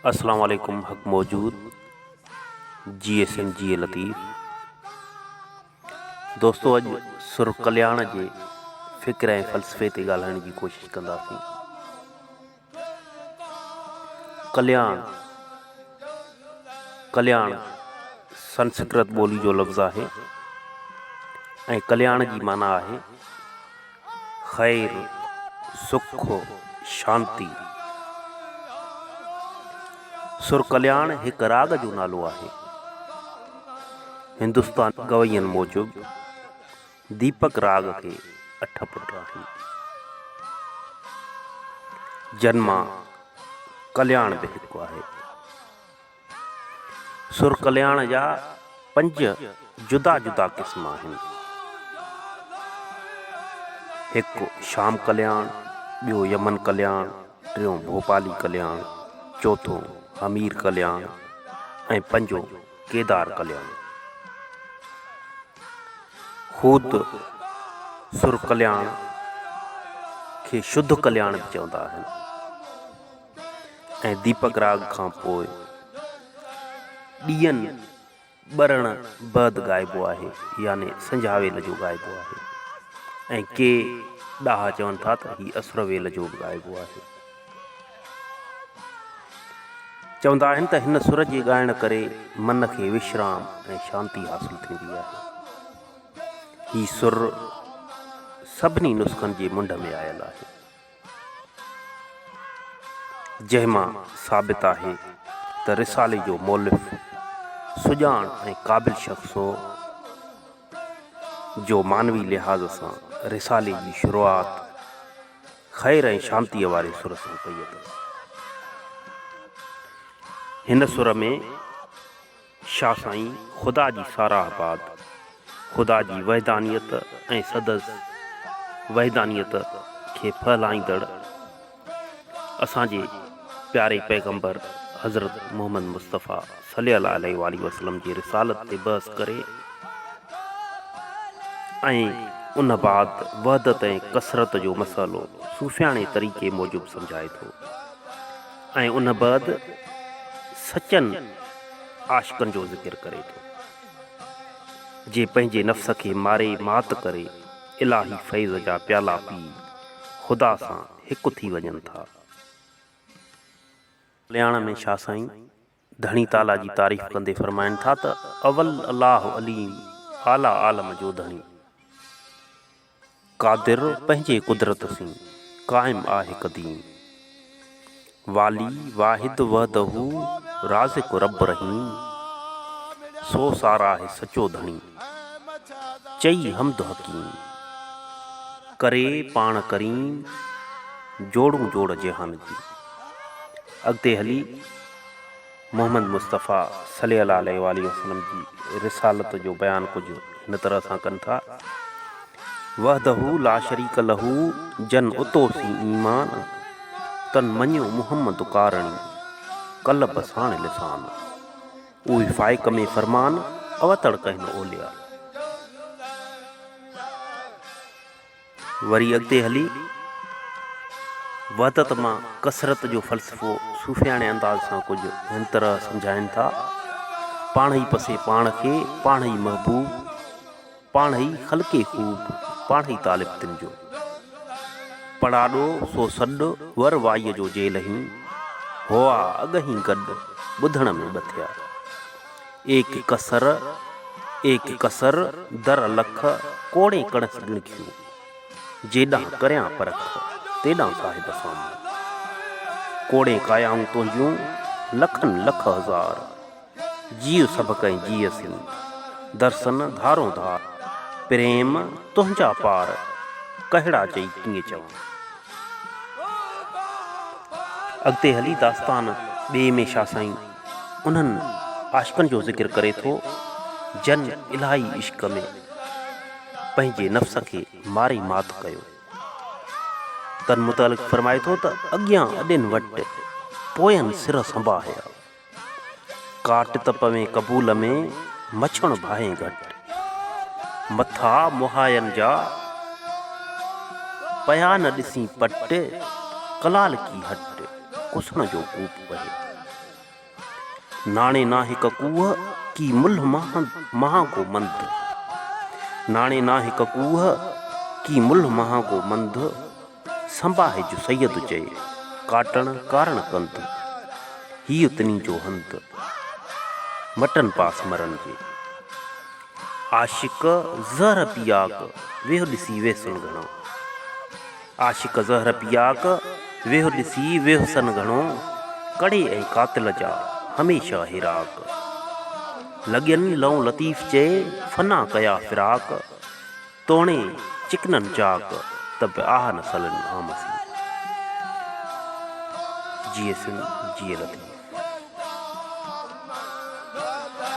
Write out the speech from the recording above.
اسلام عليڪم حق موجود جي ايس ايم جي لطيف دوستو اڄ سر ڪلياڻ جي فڪر ۽ فلسفي تي ڳالهائڻ جي ڪوشش ڪنداسين ڪلياڻ ڪلياڻ سنسڪرت ٻولي جو لفظ آهي ۽ ڪلياڻ جي معنيٰ آهي خير، سک، شانتي. سر ڪلياڻ هڪ راڳ جو نالو آهي. هندستاني گوين موجب ديپڪ راڳ کي اٺ پٽ آهن، جن مان ڪلياڻ به هڪ آهي. سر ڪلياڻ جا پنج جدا جدا قسم آهن. هڪ شام ڪلياڻ، ٻيو يمن ڪلياڻ، ٽيون ڀوپالي ڪلياڻ، چوٿون همير ڪلياڻ ۽ پنجون ڪيدار ڪلياڻ. خود سر ڪلياڻ کي شڌ ڪلياڻ به چوندا آهن. ۽ ديپڪ راڳ کان پوء ڏيئن ٻرڻ بعد ڳائبو آهي يعني سنجها ويل جو ڳائبو آهي ۽ ڪي ڏاها چون ٿا ته هي اسر ويل جو به ڳائبو آهي. چوندا آهن ته هن سر جي ڳائڻ ڪري من کي وشرام ۽ شانتي حاصل ٿيندي آهي. هي سر سڀني نسخن جي منڍ ۾ آيل آهي. جنهن مان ثابت آهي ته رسالي جو مولف سڄاڻ ۽ قابل شخص هو، جو معنوي لحاظ سان رسالي جي شروعات خير ۽ شانتيء واري سر سان ڪئي اٿس. هن سر ۾. شاهه سائين خدا جي ساراهه بعد خدا جي وحدانيت ۽ سندس وحدانيت کي ڦهلائيندڙ اسان جي پياري پيغمبر حضرت محمد مصطفيٰ صلي الله عليه واٰله وسلم جي رسالت تي بحث ڪري ۽ ان بعد وحدت ۽ ڪثرت جو مسئلو صوفياڻي طريقي موجب سمجهائي ٿو. ۽ ان بعد سچن عاشقن جو ذڪر ڪري ٿو، جي پنهنجي نفس کي ماري مات ڪري الاهي فيض جا پيالا پي خدا سان هڪ ٿي وڃن ٿا. ڪلياڻ ۾ شاهه سائين ڌڻي تعاليٰ جي تعريف ڪندي فرمائن ٿا ته اول الله عليم اعليٰ عالم جو ڌڻي. قادر پنهنجي قدرت سين، قائم آهه قديم. والي واحد وحده، رازق رب رحيم. سو ساراهه سچو ڌڻي، چئي حمد حڪيم. ڪري پاڻ ڪريم، جوڙون جوڙ جهان جي. اڳتي هلي. محمد مصطفيٰ صلي الله عليه واٰله وسلم جي رسالت جو بيان ڪجهه هن طرح سان ڪن ٿا، وحده لا شريڪ له جن اتو سين ايمان، تن مڃيو محمد ڪارڻي، قلب ساڻ لسان. اهي فائق ۾ فرمان، اوتڙ ڪهن اولياء. وري اڳتي هلي وحدت مان ڪثرت جو فلسفو صوفياڻي انداز سان ڪجهه هن طرح سمجهائين ٿا، پاڻ ئي پسي پاڻ کي، پاڻ ئي محبوب، پاڻ ئي خلقي خوب، پاڻ ئي طالب تن جو. پڙاڏو سو سڏ، ور وائيء جو جي لهين، هئا اڳهين گڏ، ٻڌڻ ۾ ٻه ٿيا. ايڪ ڪسر، ايڪ ڪسر، در لک، ڪوڙين ڪڻس ڳڻکيون. جيڏانهن ڪريان پرک، تيڏانهن صاحب سامهون. ڪوڙين ڪايائون تنهنجيون، لکن لک هزار. جيء سڀ ڪنهن جيء سين، درسن ڌارون ڌار. پريم تنهنجا پار، ڪهڙا چئي ڪيئن چوان. اڳتي هلي داستان ٻئي ۾ شاهه سائين انهن عاشقن جو ذڪر ڪري ٿو جن الاهي عشق ۾ پنهنجي نفس کي ماري مات ڪيو. تن متعلق فرمائي ٿو ته اڳيان اڏين وٽ، پوين سر سنباهيا. ڪاٽ ته پوين قبول ۾، مڇڻ ڀانئين گهٽ. مٿا مهاين جا، پيا نه ڏسين پٽ، ڪلالڪي هٽ، ڪسڻ جو ڪوپ وهي. ناڻي ناهي ڪڪوهه، ڪي ملهه مهانگو منڌ. ناڻي ناهي ڪڪوهه، ڪي ملهه مهانگو منڌ. سنباهج سيد چئي، ڪاٽڻ ڪارڻ ڪنڌ. هيء تني جو هنڌ، مٽن پاس مرن جي. عاشق زهر پياڪ، ويهه ڏسي ويسن گهڻو. عاشق زهر پياڪ، ويهه ڏسي ويهسن گهڻو، ڪڙي ۽ قاتل جا، هميشه هيراڪ. لڳين لئون لطيف چئي، فنا ڪيا فراق، توڻي چڪنن چاڪ، ته به آهه نه سلن عام سين. جيئي سنڌ، جيئي لطيف.